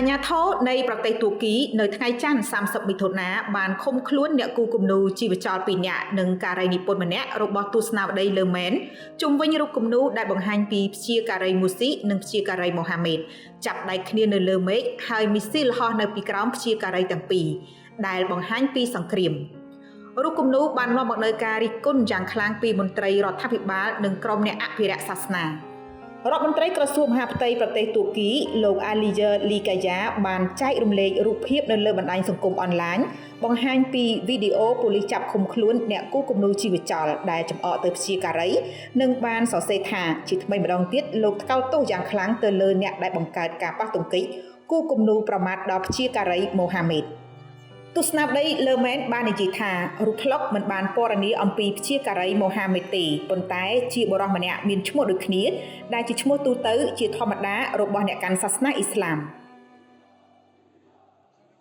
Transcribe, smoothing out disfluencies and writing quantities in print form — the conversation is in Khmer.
អាជ្ញាធរនៃប្រទេសទួរគីនៅថ្ងៃច័ន្ទ30មិថុនាបានឃុំខ្លួនអ្នកគូគំនូរជីវចល2នាក់និងការីនិពន្ធម្នាក់របស់ទស្សនាវដ្តីលើមែនជុំវិញរូបគំនូរដែលបង្ហាញពីព្យាការីមូស៊ីនិងព្យាការីម៉ូហាមេតចាប់ដៃគ្នានៅលើមេឃហើយមីស៊ីលហោះនៅពីក្រោមព្យាការីទាំងពីរដែលបង្ហាញពីសង្គ្រាមរូបគំនូរបាននាំមកនូវការរិះគន់យ៉ាងខ្លាំងពីមន្ត្រីរដ្ឋាភិបាលនិងក្រុមអ្នកអភិរក្សសាសនារដ្ឋមន្ត្រីក្រសួងមហាផ្ទៃប្រទេសទួរគីលោកអាលីយើលីកាយ៉ាបានចែករំលែករូបភាពនៅលើបណ្ដាញសង្គមអនឡាញបង្ហាញពីវីដេអូប៉ូលីសចាប់ឃុំខ្លួនអ្នកគូគំនូរជីវចលដែលចំអកទៅព្យាការីនិងបានសរសេរថាជាថ្មីម្ដងទៀតលោកថ្កោលទោសយ៉ាងខ្លាំងទៅលើអ្នកដែលបង្កើតការប៉ះទង្គិចគូគំនូរប្រមាថដល់ព្យាការីម៉ូហាមេតទស្សនាវដ្តីលើមែនបាននិយាយថារូបត្លុកមិនបានពណ៌នាអំពីព្យាការីម៉ូហាមេតទេប៉ុន្តែជាបុរសម្នាក់មានឈ្មោះដូចគ្នាដែលជាឈ្មោះទូទៅជាធម្មតារបស់អ្នកកាន់សាសនាអ៊ីស្លាម។